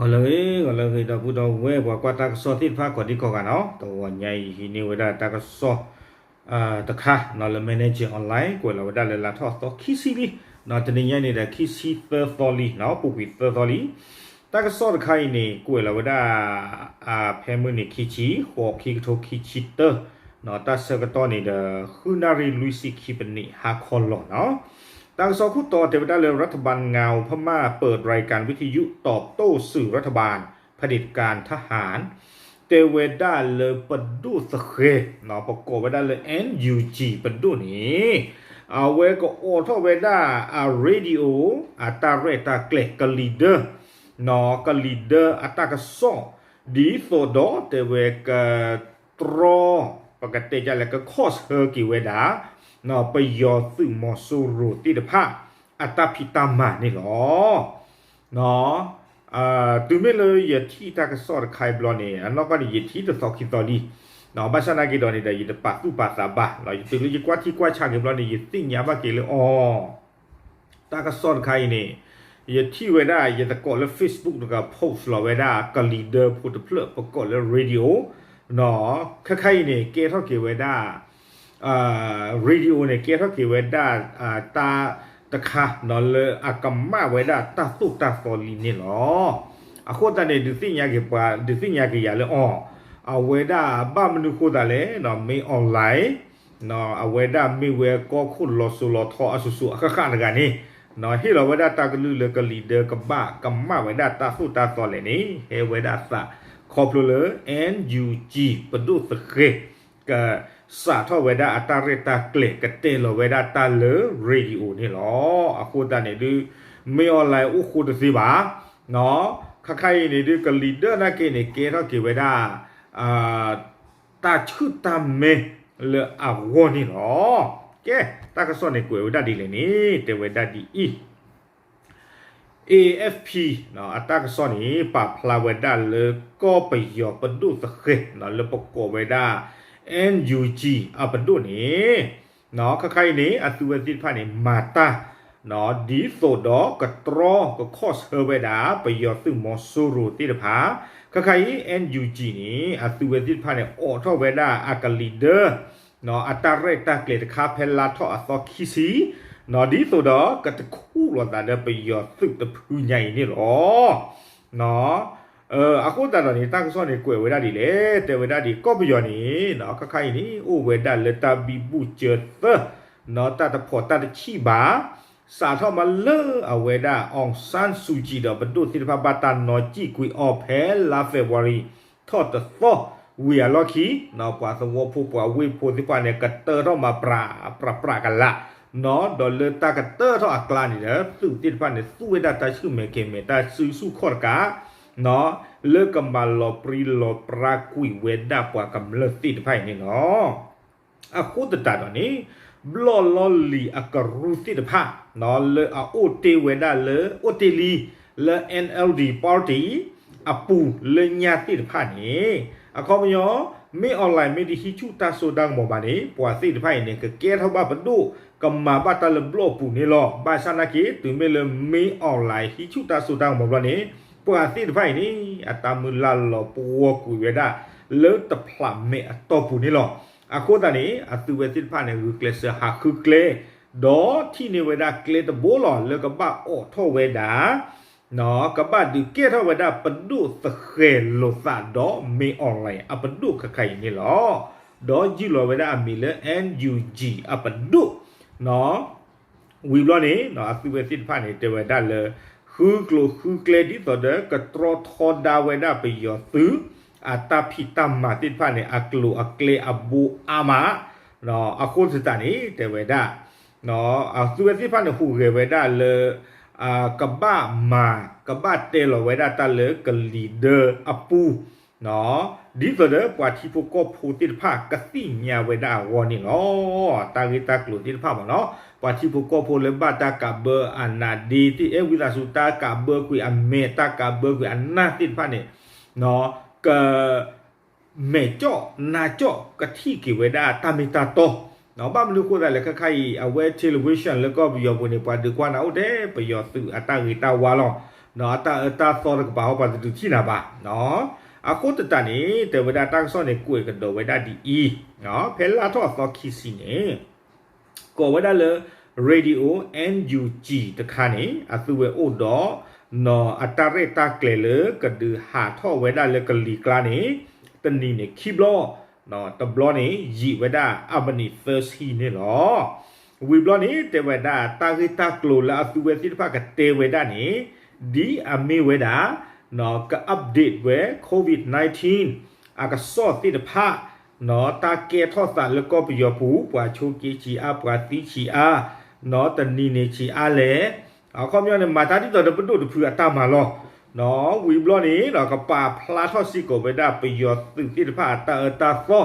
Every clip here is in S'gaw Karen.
ဂီၤလၢအဂ့ၤ ဂီၤလၢအဂ့ၤ ဒီပုၢ်ဒီဝဲၢ် ပှၤကွၢ်တၢ်ကစီၣ်သ့ၣ်တဖၣ် ကိးဒံကိးဂၤနီၤ, တဂီၤညါအံၤ ဟံးန့ၢ်ဝဲဒၣ်တၢ်ကစီၣ်တခါနီၤ လၢ Manager Online ကွဲးလီၤဝဲဒၣ်လၢလါထီၣ်အသီခံဆံလံ, တနံၤညါန့ၣ်ဒီး ခံဆံသၢသီလံနီၤ, ပူၤကွံာ်သၢသီလံ. တၢ်ကစီၣ်တခါအံၤန့ၣ် ကွဲးလီၤဝဲဒၣ် ဖဲမုၢ်နံၤခံဆံ ဃိးခံကထိခံဆံတၢ တၢ်ဆၢကတီၢ်န့ၣ်ဒီး ဃုနၣ်ရံၣ်လွံၢ်ဆံခံပနံး ဟါခီလီၤနီၤ. တၢ်ကစီၣ်ခိၣ်တီတဲဝဲဒၣ်လၢ รัฐบาลงาวพม่าเปิดรายการวิทยุตอบโต้สื่อรัฐบาล เผด็จการทหาร တဲဝဲဒၣ်လၢပဒိၣ်သဃဲၤ ပကိးဝဲဒၣ်လၢ NUG ပဒိၣ်န့ၣ် အဝဲကအိးထီၣ်ဝဲဒၣ်အ radio အတၢ်ရဲၣ်တၢ်ကျဲၤ ကလံၤဒၢ ကလံၤဒၢအတၢ်ကစီၣ် ဒ်သိးဒီးတဲဝဲက တြီ ပကတဲဒ်လဲၣ် ကခီၣ်ဆၢက့ၤဝဲဒၣ် ပယီၤသုးမီၤစိရိၤသ့ၣ်တဖၣ် အတၢ်ဖံးတၢ်မၤန့ၣ်လီၤ. တုၤမ့ၢ်လၢယထံၣ်တၢ်ကစီၣ်တခါအံၤဘျီန့ၣ် အနီၢ်ကီၢ်န့ၣ် ယထံၣ်တသီခံသီလံ, ဘၣ်ဆၣ်နာ်က့ၤဒီးန့ၣ်ဒီး ယတပာ်သူၣ်ပာ်သးဘၣ်, ယတုၤလၢယကွၢ်ထံကွၢ်ဆးက့ၤဘျီန့ၣ် ယသ့ၣ်ညါဘၣ်က့ၤလၢအီၤ တၢ်ကစီၣ်တခါအံၤန့ၣ် ယထံၣ်ဝဲဒၣ် ယသကိးလၢ Facebook တဂၤ post လီၤဝဲဒၣ် ကလံၤဒၢဖိတဖျၢၣ် ပကိးလၢ radio ခဲခါအံၤန့ၣ် ကဲထီၣ်က့ၤဝဲဒၣ် radio န့ၣ် ကဲထီၣ်က့ၤဝဲဒၣ် တၢ်တခါနီၤ လၢအကမၣ်ဝဲဒၣ်တၢ်သိၣ်တၢ်သီလံန့ၣ်လီၤ. အဃိသတးန့ၣ် ဒုးသ့ၣ်ညါက့ၤပှၤ ဒုးသ့ၣ်ညါက့ၤယၤလၢအီၤ အဝဲဒၣ်ဘၣ်မနုၤဃိသးလဲၣ် မ့ၢ် online အဝဲဒၣ်မ့ၢ်ဝဲကီၢ်ခိၣ်လီၤစိၤလီၤထီအစိၤစိၤအဃၣ်ဃၣ်တဂၤန့ၣ် ဟ့ၣ်လီၤဝဲဒၣ်တၢ်ကလုၢ်လၢကလံၤဒၢကဘၣ်ကမၣ်ဝဲဒၣ်တၢ်သိၣ်တၢ်သီလဲၣ်န့ၣ် ဟဲဝဲဒၣ်သးခီဖျိလၢ NUG ပဒိၣ်သဃဲၤ ကစးထီၣ်ဝဲဒၣ်အတၢ်ရဲၣ်တၢ်ကျဲၤ ကတဲလီၤဝဲဒၣ်တၢ်လၢ radio န့ၣ်လီၤ. အဃိသတးန့ၣ်ဒုး မ့ၢ် online အိၣ်ဃိတသ့ဘၣ် ခါခါအံၤန့ၣ်ဒုး ကလံၤဒၢနာ်က့ၤန့ၣ် ကဲထီၣ်က့ၤဝဲဒၣ် တၢ်ဆူၣ်တၢ်မဲလၢအဂီၢ်န့ၣ်လီၤ. ကဲ တၢ်ကစီၣ်န့ၣ်ကွဲးဝဲဒၣ်ဒ်လဲၣ်န့ၣ် တဲဝဲဒၣ်ဒ်အံၤ AFP အတၢ်ကစီၣ်န့ၣ် ပာ်ဖျါဝဲဒၣ်လၢကီၢ်ပယီၤပဒိၣ်သဃဲၤ လၢပကိးဝဲဒၣ် NUG အပဒိၣ်န့ၣ် ခါခါအံၤန့ၣ် အသုဝဲသ့ၣ်တဖၣ်န့ၣ် မၤတၢ် ဒ်သိးဒီးကတြီကခီၣ်ဆၢဝဲဒၣ် ပယီၤသုးမီၤစိရိၤသ့ၣ်တဖၣ် ခါခါအံၤ NUG န့ၣ် အသုဝဲသ့ၣ်တဖၣ်န့ၣ် အိးထီၣ်ဝဲဒၣ်အကလံၤဒၢ အတၢ်ရဲၣ်တၢ်ကျဲၤတခါဖဲလါထီၣ်အသီခံဆံ ဒ်သိးဒီးကတခူၣ်လိာ်သးဒီးပယီၤသုးတဖုညါအံၤန့ၣ်လီၤ. အဃိသတးဒီးန့ၣ် တၢ်ကစီၣ်န့ၣ်ကွဲးဝဲဒၣ်ဒ်လဲၣ် တဲဝဲဒၣ်ဒ် ကီၢ်ပယီၤန့ၣ် ခါခါအံၤန့ၣ် အိၣ်ဝဲဒၣ်လၢတၢ်ဘံဘူစၢၤသၢ တၢ်တဖီၣ်တၢ်တဆံၣ်ဘၣ် စးထီၣ်မးလၢအဝဲဒၣ် အောင်ဆန်းစုကြည် ဒီးပဒိၣ်သ့ၣ်တဖၣ်ဘၣ်တၢ်နီၣ်စံၣ်ကွံာ်အီၤဖဲလါ February ထီၣ်တသီ ဝံၤအလီၢ်ခံ ပှၤသဝီဖိပှၤဝ့ၢ်ဖိသ့ၣ်တဖၣ်န့ၣ် ကတၢထီၣ်မးပြးပြးကလာ် ဒီးလၢတၢ်ကတၢထီၣ်အကျါန့ၣ်ဒီး သုးသ့ၣ်တဖၣ်န့ၣ် သူဝဲဒၣ်တၢ်ဆူၣ်မဲာ်ကဲၤမဲာ် တၢ်စုဆူၣ်ခီၣ်တကး လၢကမၤလီၤပြံလီၤပြါကွံာ်ဝဲဒၣ်ပှၤကမျၢၢ်သ့ၣ်တဖၣ်အံၤန့ၣ်လီၤ. အဃိသတးဒီးန့ၣ် ဘျီၣ်လီၤလံၤအကရူၢ်သ့ၣ်တဖၣ် လၢအအိၣ်တ့ၢ်ဝဲဒၣ်လၢ အိၣ်တ့ၢ်လံ လၢ NLD party အပူၤလၢညါသ့ၣ်တဖၣ်န့ၣ် အခီပညီ မ့ၢ် online မ့ၢ်တဟံးဆူၣ်တၢ်စိတၢ်ကမီၤဘၣ်န့ၣ် ပှၤသ့ၣ်တဖၣ်အံၤန့ၣ် ကကဲထီၣ်ဘၣ်ပဒိၣ် ကမၤဘၣ်တၢ်လၢဘျီၣ်အပူၤန့ၣ်လီၤ. ဘၣ်ဆၣ်နာ်က့ တုၤမ့ၢ်လၢမ့ၢ် online ဟံးဆူၣ်တၢ်စိတၢ်ကမီၤဘျီန့ၣ် ပှၤသ့ၣ်တဖၣ်အံၤန့ၣ် အတၢ်မုၢ်လၢ်လီၤပှီၢ်ကွံာ်ဝဲဒၣ် လၢတဖျးမဲာ်အတီၢ်ပူၤန့ၣ်လီၤ. အဃိသတးန့ၣ် အသုဝဲသ့ၣ်တဖၣ်န့ၣ် ဂုာ်ကျဲးစၢးဟးဃုကျဲ ဒီးထံၣ်န့ၢ်ဝဲဒၣ်ကျဲတဘိလီၤ လၢကဘၣ်အိးထီၣ်ဝဲဒၣ် ကဘၣ်ဒုးကဲထီၣ်ဝဲဒၣ်ပဒိၣ်သဃဲၤလိာ်သးဒီးမ့ၢ် online အပဒိၣ်ခါခါအံၤန့ၣ်လီၤ. ဒီးယုၢ်လီၤဝဲဒၣ်အမံၤလၢ NUG အပဒိၣ် ဝံၤဘျီန့ၣ် အသုဝဲသ့ၣ်တဖၣ်န့ၣ် တဲဝဲဒၣ်လၢ ဃုကျိၤဃုကျဲဒ်သိးဒီး ကတြီထီဒါဝဲဒၣ်ပယီၤသုး အတၢ်ဖံးတၢ်မၤသ့ၣ်တဖၣ်န့ၣ် အကျိၤအကျဲအဘိအါမး အဃိသတးန့ၣ် တဲဝဲဒၣ် အသုဝဲသ့ၣ်တဖၣ်န့ၣ် ဟူးဂဲၤဝဲဒၣ်လၢ ကဘၣ်မၤ ကဘၣ်တဲလီၤဝဲဒၣ်တၢ်လၢကလံၤဒၢအပူၤ ဒ်သိးဒီးပှၤထံဖိကီၢ်ဖိသ့ၣ်တဖၣ် ကသ့ၣ်ညါဝဲဒၣ်အဂီၢ်န့ၣ်လီၤ. တၢ်ဂ့ၢ်တၢ်ကျိၤသ့ၣ်တဖၣ်မ့ၢ်နီၤ ပှၤထံဖိကီၢ်ဖိလၢဘၣ်တၢ်ကးဘၢအနးဒ့သ့ၣ် အဲၣ်ဝံသးစူၤ တၢ်ကးဘၢကွံာ်အမဲာ် တၢ်ကးဘၢကွံာ်အနၢ်သ့ၣ်တဖၣ်န့ၣ် က မဲာ်ကၠီၣ်နါကၠီၣ် ကထံၣ်က့ၤဝဲဒၣ်တၢ်မ့ၢ်တၢ်တီ, ဘၣ်မနုၤဃိသတးလဲၣ် ခဲခါအံၤ အဝဲ television လၢကီၢ်ပယီၤပူၤန့ၣ် ပှၤဒုးကွၢ်နၤအိၣ်ထဲပယီၤသုးအတၢ်ဂ့ၤတၢ်ဝါလီၤ. အတၢ်အၢတၢ်သီတကပၤ ဟီပှၤတဒုးထံၣ်နၤဘၣ်. အဃိသတးန့ၣ် တဲဝဲဒၣ်တၢ်ကစီၣ်န့ၣ် ကွဲးကဒီးဝဲဒၣ်ဒ်အံၤ, ဖဲလါထီၣ်အသီခံဆံန့ၣ် ကိးဝဲဒၣ်လၢ Radio NUG တခါန့ၣ် အသုဝဲအိၣ်ဒီး နီၢ်အတၢ်ရဲၣ်တၢ်ကျဲၤလၢကဒုးဟးထီၣ်ဝဲဒၣ်လၢကလံၤကျါန့ၣ် တနံၤန့ၣ်ခံဘျီ, တဘျီန့ၣ် ယံာ်ဝဲဒၣ်အမံးနံးသၢဆံန့ၣ်လီၤ. ဝံၤဘျီန့ၣ် တဲဝဲဒၣ်တၢ်ဂ့ၢ်တၢ်ကျိၤလၢအသုဝဲသ့ၣ်တဖၣ်ကတဲဝဲဒၣ်န့ၣ် ဒ်အမ့ၢ်ဝဲဒၣ် က update ဝဲ COVID nineteen အကစီၣ်သ့ၣ်တဖၣ် နီၢ်တၢ်ကဲထီၣ်သးလၢကီၢ်ပယီၤပူၤ ပှၤဆိးက့ဆံးအါ ပှၤသံဆံးအါ, နီၢ်တနံၤန့ၣ်ဆံးအါလဲၣ်, အခီပညီန့ၣ် မၤတၢ်ဒ်သိးဒီးပဒိၣ်တဖုအတၢ်မၤလီၤ. နီၢ်ဝံၤဘျီန့ၣ် ကပာ်ဖျါထီၣ်စ့ၢ်ကီးဝဲဒၣ်ပယီၤသုးသ့ၣ်တဖၣ်အတၢ်အၢတၢ်သီ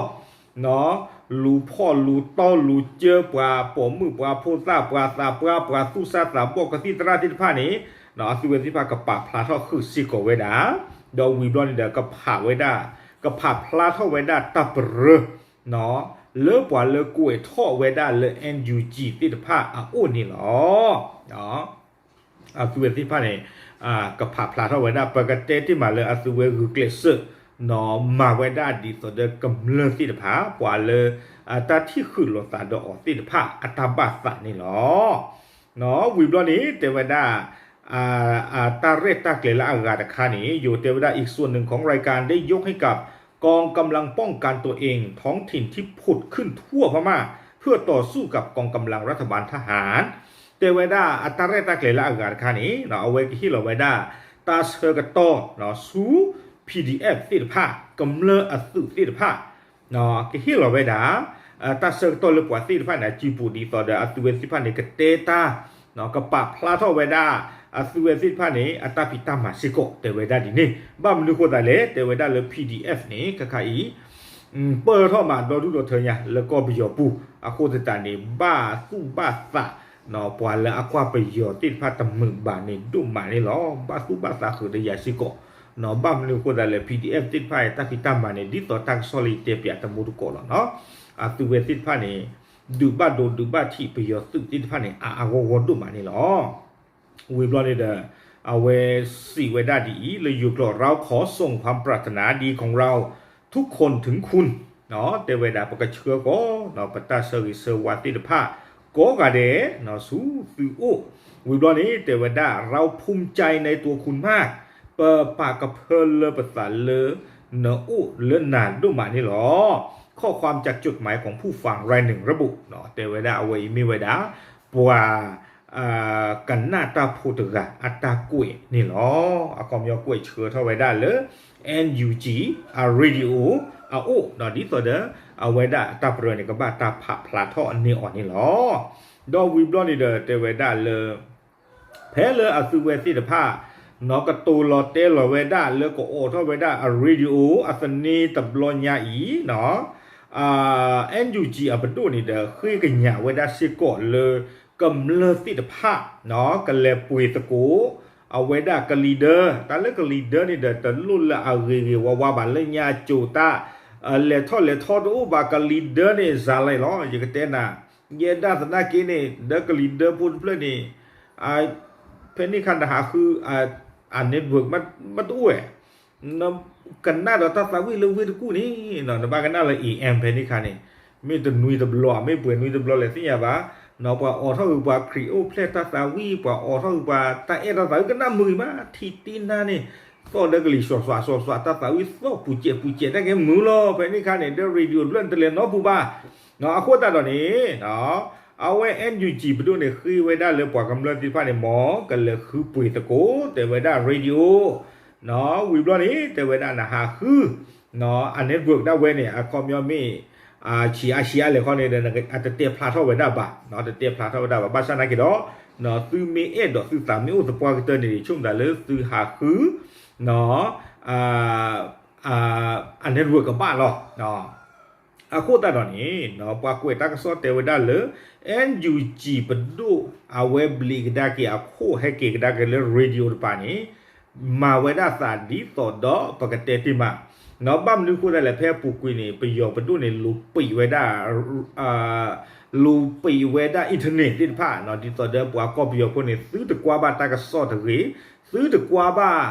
နီၢ်လူၤဖီၣ်လူၤတီလူၤစၢ ပှၤပိာ်မုၣ်ပှၤဖိသၣ် ပှၤသးပှၢ် ပှၤသူၣ်စၢ်သးဘီၣ်ကသံၣ်သရၣ်သ့ၣ်တဖၣ်န့ၣ် နီၢ်အသုဝဲသ့ၣ်တဖၣ်ကပာ်ဖျါထီၣ်ဃုာ်စ့ၢ်ကီးဝဲဒၣ်, ဒီးဝံၤဘျီန့ၣ်ဒီး ကဖးဝဲဒၣ် ကဖးဖျါထီၣ်ဝဲဒၣ်တၢ်ပရၢ နီၢ်လၢပှၤလၢကွဲးထီၣ်ဝဲဒၣ်လၢ NUG သ့ၣ်တဖၣ်အအိၣ်န့ၣ်လီၤ. အသုဝဲသ့ၣ်တဖၣ်န့ၣ် ကဖးဖျါထီၣ်ဝဲဒၣ် ပကတဲတ့ၢ်မးလၢအသုဝဲဂုာ်ကျဲးစၢး နီၢ်မၤဝဲဒၣ်ဒ်သိးဒီးကမျၢၢ်သ့ၣ်တဖၣ် ပှၤလၢ တၢ်ထံၣ်ဃုာ်လိာ်သးဒီးအီၤသ့ၣ်တဖၣ်အတၢ်ဘၣ်သးန့ၣ်လီၤ. နီၢ်ဝံၤဘျီန့ၣ် တဲဝဲဒၣ် တၢ်ရဲၣ်တၢ်ကျဲၤလၢအဂၤတခါန့ၣ် ယိၤတဲဝဲဒၣ် อีกส่วนหนึ่งของรายการได้ยกให้กับกองกำลังป้องกันตัวเองท้องถิ่นที่ผุดขึ้นทั่วพม่า เพื่อต่อสู้กับกองกำลังรัฐบาลทหาร တဲဝဲဒၣ်အတၢ်ရဲၣ်တၢ်ကျဲၤလၢအဂၤတခါန့ၣ် အဝဲကဟ့ၣ်လီၤဝဲဒၣ် တၢ်ဆၢကတီၢ် ဆူ PDF သ့ၣ်တဖၣ် ကမျၢၢ်အသုးသ့ၣ်တဖၣ် ကဟ့ၣ်လီၤဝဲဒၣ် တၢ်ဆၢကတီၢ်လၢပှၤသ့ၣ်တဖၣ်န့ၣ် အစုပူၤဒ်သိးဒီးအသုဝဲသ့ၣ်တဖၣ်န့ၣ် ကတဲတၢ် ကပာ်ဖျါထီၣ်ဝဲဒၣ် အသုဝဲသ့ၣ်တဖၣ်န့ၣ် အတၢ်ဖံးတၢ်မၤစ့ၢ်ကီး တဲဝဲဒၣ်ဒ်န့ၣ် ဘၣ်မနုၤအဃိသတးလဲၣ် တဲဝဲဒၣ်လၢ PDF န့ၣ် ခဲခါအံၤ ပၢၢ်ထီၣ်မးဒီဒူၣ်ဒီထၢညါလၢကီၢ်ပယီၤပူၤ အဃိသတးန့ၣ် ဘၣ်သူၣ်ဘၣ်သး ပှၤလၢအကွၢ်ပယီၤသ့ၣ်တဖၣ်တမုာ်ဘၣ်န့ၣ် ဒိၣ်မးန့ၣ်လီၤ. ဘၣ်သူၣ်ဘၣ်သးဃုာ်ဒီးယၤစ့ၢ်ကီး ဘၣ်မနုၤအဃိသတးလဲၣ် PDF သ့ၣ်တဖၣ်အတၢ်ဖံးတၢ်မၤန့ၣ် ဒ်သိးတၢ်ကစီၣ်လၢယတဲပၠးတမူတကိးလီၤနီၤ အသုဝဲသ့ၣ်တဖၣ်န့ၣ် ဒုးဘၣ်ဒိဒုးဘၣ်ထံးပယီၤသုးသ့ၣ်တဖၣ်န့ၣ် အါအါဂီၢ်ဂီၢ်ဒိၣ်မးန့ၣ်လီၤ. ဝံၤဘျီန့ၣ်ဒီး အဝဲစံးဝဲဒၣ်ဒ်အံၤ လၢယိၤကျိာ် เราขอส่งความปรารถนาดีของเราทุกคนถึงคุณ တဲဝဲဒၣ် ပကဆှၢဃီၤ ပတၢ်ဆၢဂ့ၤဆၢဝါသ့ၣ်တဖၣ် ကိးဂၤဒဲး ဆူသုအိၣ် ဝံၤဘျီန့ၣ် တဲဝဲဒၣ် เราภูมิใจในตัวคุณมาก ပပာ်ကဖၢလၢပသးလၢ နအိၣ်လၢနၤဒိၣ်မးန့ၣ်လီၤ. ข้อความจากจดหมายของผู้ฟังรายหนึ่งระบุ တဲဝဲဒၣ်အဝဲအံၤမ့ၢ်ဝဲဒၣ် ပှၤ ကနၣ်တၢ်ဖိတဂၤအတၢ်ကွဲးန့ၣ်လီၤ. အခီပညီကွဲးဆှၢထီၣ်ဝဲဒၣ်လၢ NUG အ radio အအိၣ် ဒီးဒ်သိးဒီး အဝဲဒၣ်တၢ်ပရၢန့ၣ် ကဘၣ်တၢ်ဖးဖျါထီၣ်န့ၢ်အီၤန့ၣ်လီၤ. ဒီးဝံၤဘျီန့ၣ်ဒီး တဲဝဲဒၣ်လၢ ဖဲလၢအသုဝဲသ့ၣ်တဖၣ် နီၢ်ကတိၤလီၤတဲလီၤဝဲဒၣ်လၢကအိးထီၣ်ဝဲဒၣ်အ radio အသန့တဘျီညါအံၤ NUG အပဒိၣ်န့ၣ်ဒီး ဃ့ကညးဝဲဒၣ်စ့ၢ်ကီးလၢ ကမျၢၢ်သ့ၣ်တဖၣ် ကလဲၤပှ့ၤသကိး အဝဲဒၣ်ကလံၤဒၢ တၢ်လၢကလံၤဒၢန့ၣ်ဒီး တလိၣ်လၢအဂ့ၤဂ့ၤဝါဝါဘၣ် လၢညါအစိၤတၢ် လဲၤထီၣ်လဲၤထီတအိၣ်ဘၣ် ကလံၤဒၢန့ၣ် စၤလဲၣ်လီၤ ယကတဲနၤ ယဲဒၣ်သနာ်က့န့ၣ် ဒီးကလံၤဒၢဖိတဖျၢၣ်န့ၣ် ဖဲန့ၣ်ခါနဟးဃု အ network မ့ၢ်တအိၣ်ဝဲ ကနၣ်ဒီးတၢ်သးဝံၣ်လၢဝ့ၢ်တကူၣ်န့ၣ် နဘၣ်ကနၣ်လၢ AM ဖဲန့ၣ်ခါန့ၣ် မ့ၢ်တနွံတဘျီ မ့ၢ်ပှဲၤနွံတဘျီလဲၣ်သ့ၣ်ညါဘၣ် ပှၤအိးထီၣ်ဂုာ်ပှၤခရံာ်အိၣ်ဖျဲၣ်တၢ်သးဝံၣ် ပှၤအိးထီၣ်ဂုာ်ပှၤတၢ်အဲၣ်တၢ်သးဝံၣ် ကနၣ်မုာ်ဂ့ၤမး ထံတ့နါန့ၣ် သီၣ်ဒီးကလံၤစွးစွးစွးစွး တၢ်သးဝံၣ်သီၣ်ပူၤစဲးပူၤစဲး တၢ်ကဲမုာ်လီၤ ဖဲန့ၣ်ခါန့ၣ် ဒီး radio တဖျၢၣ်န့ၣ် တလဲၤနီတပူၤဘၣ် အဃိသတးဒီးန့ၣ် အဝဲ NUG ပဒိၣ်န့ၣ် ဃ့ဝဲဒၣ်လၢပှၤကမျၢၢ်သ့ၣ်တဖၣ်န့ၣ် မ်ကလဲၤဃုပှ့ၤသကိး တဲဝဲဒၣ် radio ဝံၤဘျီန့ၣ် တဲဝဲဒၣ်နဟးဃု အ network ဒၣ်ဝဲန့ၣ် အခီပညီမ့ၢ် ဆံးအါဆံးအါလဲၣ်ခီန့ၣ်ဒီး အတတဲဖျါထီၣ်ဝဲဒၣ်ဘၣ် တတဲဖျါထီၣ်ဝဲဒၣ်ဘၣ် ဘၣ်ဆၣ်နာ်က့ဒီး သုမ့ၢ်အဲၣ်ဒိးသုသးမ့ၢ်အိၣ်သပှၢ်ကတၢၢ်န့ၣ် ဆိကမိၣ်သးလၢသုဟးဃု အ network ကဘၣ်လီၤ အဃိသတးဒီးန့ၣ် ပှၤကွဲးတၢ်ကစီၣ်တဲဝဲဒၣ်လၢ NUG ပဒိၣ်အဝဲဘျံးကဒါက့ၤအခိၣ်ဟဲက့ၤကဒါက့ၤလၢ radio တပၤန့ၣ် မၤဝဲဒၣ်သးဒ်သိးဒီးပကတဲတ့ၢ်မး ဘၣ်မနုၤအဃိသတးလဲၣ် ဖဲအပူၤကွံာ်န့ၣ် ပယီၤပဒိၣ်န့ၣ် လူၤပံးဝဲဒၣ် လူၤပံးဝဲဒၣ် internet သ့ၣ်တဖၣ် ဒ်သိးဒီးပှၤကီၢ်ပယီၤဖိန့ၣ် သုတကွၢ်ဘၣ်တၢ်ကစီၣ်တဂ့ၤ သုတကွၢ်ဘၣ်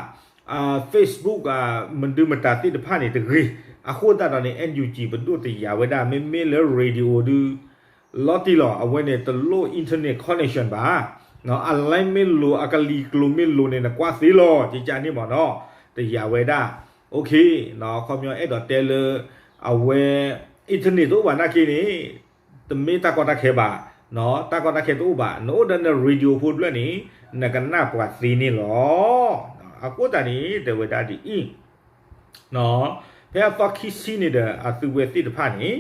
Facebook မဒုမတၤသ့ၣ်တဖၣ်န့ၣ်တဂ့ၤ. အဃိသတးဒီးန့ၣ် NUG ပဒိၣ်တယာ်ဝဲဒၣ် မ့မ့ၢ်လၢ radio ဒု လီၤတံၢ်လီၤ အဝဲန့ၣ်တလိၣ် internet connection ဘၣ်. အ line မ့ၢ်လိၤ အကလံၤကျိၤမ့ၢ်လိၤန့ၣ် နကွၢ်သ့လီၤ ကကန့ၣ်မ့ၢ်နီၤ တယာ်ဝဲဒၣ်. အခီပညီအဲၣ်ဒိးတဲလၢ အဝဲ internet တအိၣ်ဘၣ်နာ်က့န့ၣ် တမ့ၢ်တၢ်ကီတၢ်ခဲဘၣ်, တၢ်ကီတၢ်ခဲတအိၣ်ဘၣ်, နအိၣ်ဒီးန radio ဖိတဖျၢၣ်န့ၣ် နကနၢ်ပှၤသ့န့ၣ်လီၤ. အဃိသတးန့ၣ် တဲဝဲဒၣ်ဒ်အံၤ, ဖဲအသီခံဆံန့ၣ်ဒီး အသုဝဲသ့ၣ်တဖၣ်န့ၣ်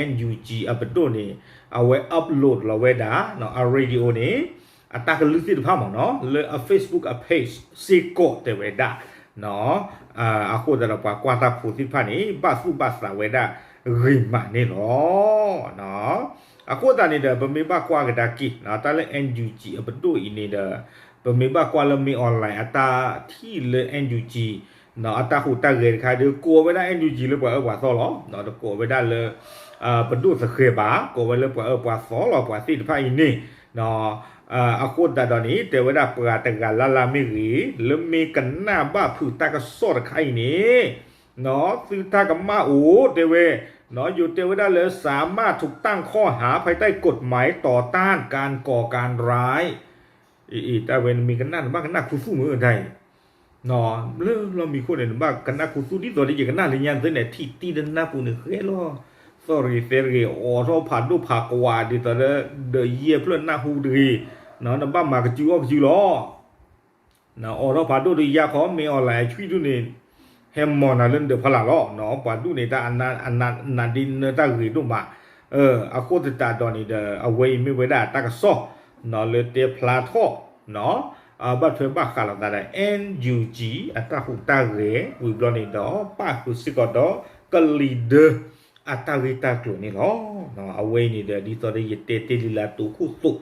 NUG အပဒိၣ်န့ၣ် အဝဲ upload လီၤဝဲဒၣ် အ radio န့ၣ် အတၢ်ကလုၢ်သ့ၣ်တဖၣ်မ့ၢ်နီၤ လၢအ Facebook အ page စ့ၢ်ကီးတဲဝဲဒၣ်. အဃိသတးဒီးပှၤကွၢ်တၢ်ဖိသ့ၣ်တဖၣ်န့ၣ် ဘၣ်သူၣ်ဘၣ်သးဝဲဒၣ်ဂ့ၤမးန့ၣ်လီၤ. အဃိသတးန့ၣ်ဒီး ပမ့ၢ်ဘၣ်ကွၢ်ကဒါက့ၤ တၢ်လၢ NUG အပဒိၣ်အံၤန့ၣ်ဒီး ပမ့ၢ်ဘၣ်ကွၢ်လၢ မင်းအောင်လှိုင် အတၢ်ထံၣ်လၢ NUG အတၢ်ဟူးတၢ်ဂဲၤတခါဒီး ကိးဝဲဒၣ် NUG လၢပှၤအၢပှၤသီလီၤ. တကိးဝဲဒၣ်လၢ ပဒိၣ်သဃဲၤဘၣ်, ကိးဝဲလၢပှၤအၢပှၤသီလီၤ ပှၤသ့ၣ်တဖၣ်အံၤန့ၣ် အဃိသတးဒီးန့ၣ် တဲဝဲဒၣ်ပှၤတဂၤလၢ်လၢ်မ့ၢ်ဂ့ၤ, လၢမ့ၢ်ကနၣ်ဘၣ်ဖုးတၢ်ကစီၣ်တခါအံၤန့ၣ် သုတၢ်ကမၣ်အိၣ်တဲဝဲ, ယိၤတဲဝဲဒၣ်လၢ สามารถถูกตั้งข้อหาภายใต้กฎหมายต่อต้านการก่อการร้าย အံၤ တၢ်ဝဲနမ့ၢ်ကနၣ် နဘၣ်ကနၣ်ခူသူၣ်မုၢ်တၢ်အံၤ လၢလီၢ်မံခိၣ်န့ၣ် နဘၣ်ကနၣ်ခူသူၣ် ဒ်သိးဒီးယကနၣ်လၢညါ နသ့ၣ်န့ၣ် ထံၣ်တံၢ်တနၢ်ပူၤန့ၣ်ဃဲလီၤ. သီၣ်ရ့ၤသဲရ့ၤ အိးထီၣ်ဖးဒိၣ်ဖးကွာ် ဒ်သိးဒီး ဒီးယဲၢ်ဖျၢၣ်နၢ်ဟူတဂ့ၤ, နဘၣ်မၤကစုအီၣ်ကစုလီၤ. အိးထီၣ်ဖးဒိၣ်ဒီးယါခီ မ့ၢ် online အဆွံဒုးန့ၣ် ဟဲမီၢ်နၤလၢနဒၢးဖီလာ်လီၤ. ပှၤဒူၣ်န့ၣ် တၢ်အနးဒ့နၢတၢ်ဂ့ၤဒိၣ်မး, အဃိသတးဒီးန့ၣ်ဒီး အဝဲအံၤမ့ၢ်ဝဲဒၣ်တၢ်ကစီၣ် လၢတဲဖျါထီၣ် ဘၣ်ထွဲဘၣ်ဃးလိာ်သးဒီး NUG အတၢ်ဟူးတၢ်ဂဲၤ ဝံၤဘျီန့ၣ်ဒီး ပၣ်ဃုာ်စ့ၢ်ကီးဒီး ကလံၤဒၢ အတၢ်ဂ့ၢ်တၢ်ကျိၤန့ၣ်လီၤ. အဝဲအံၤန့ၣ်ဒီး ဒ်သိးဒီးယတဲတ့ၢ်လံလၢတိခိၣ်သိး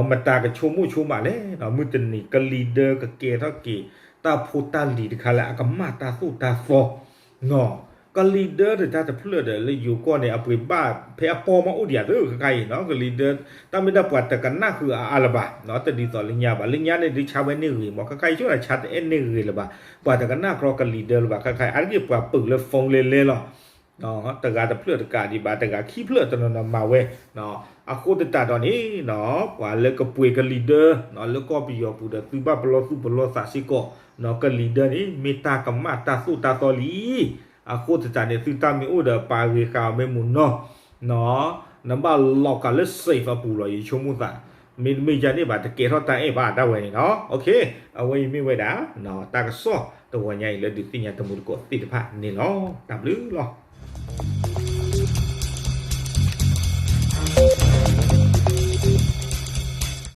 မတၤကဆိကမိၣ်ဆိကမးလဲၣ်, မုၢ်တနံၤကလံၤဒၢကကဲထီၣ်က့ၤ တၢ်ဖိတၢ်လံၤတခါလၢအကမၣ်တၢ်သိၣ်တၢ်သီ ကလံၤဒၢဒီးတၢ်တဖျၢၣ်ဒီး လၢယိၤကီၢ်န့ၣ် အပှ့ၤဘၣ်ဖဲအပီၢ်မးအိၣ်ဒံးဧါသ့ၣ် ခဲခါအံၤ ကလံၤဒၢ တၢ်မ့ၢ်ဒၣ်ပှၤတကနၣ်ဃုာ်အါအါလၢၤဘၣ်, တဒ်သိးလၢညါဘၣ်, လၢညါန့ၣ်ဒုးဆါဝဲန့ၢ်ဂ့ၤမး, ခဲခါအံၤဆိန့ၣ် ဆါတအဲၣ်န့ၢ်ဂ့ၤလၢၤဘၣ်, ပှၤတကနၣ်ကြီကလံၤဒၢလၢၤဘၣ်, ခဲခါအံၤ အါတက့ၢ်ပှၤပၢၤလၢ phone လဲၤလဲၤလီၤ တဂၤတဖျၢၣ်တကးဒံးဘၣ်, တဂၤခံဖျၢၣ်တနီၤနီၤမၤဝဲ, အဃိသတးဒီးန့ၣ် ပှၤလၢကပှ့ၤကလံၤဒၢ လၢကီၢ်ပယီၤပူၤဒီး သုဘၣ်ပလီၢ်သူၣ်ပလီၢ်သးစ့ၢ်ကီး, ကလံၤဒၢန့ၣ် မ့ၢ်တၢ်ကမၣ်တၢ်သိၣ်တၢ်သီလံ. အဃိသတးန့ၣ် သုတၢ်မ့ၢ်အိၣ်ဒီးပာ်ဂ့ၤဃာ်အီၤမ့ၢ်မုၢ်နီၢ် နဘၣ်လီၤကးလၢ safe အပူၤလီၤ ယဆိကမိၣ်သး, မ့တမ့ၢ်ယၤန့ၣ်ဘၣ် တကဲထီၣ်တၢ်အဲၣ်ဘၣ်ဒၣ်ဝဲန့ၣ်လီၤ. အဝဲအံၤမ့ၢ်ဝဲဒၣ် တၢ်ကစီၣ်တဝီညါအံၤလၢဒုးသ့ၣ်ညါတမူတကိးသ့ၣ်တဖၣ်န့ၣ်လီၤ. တၢ်ဘျုးလီၤ.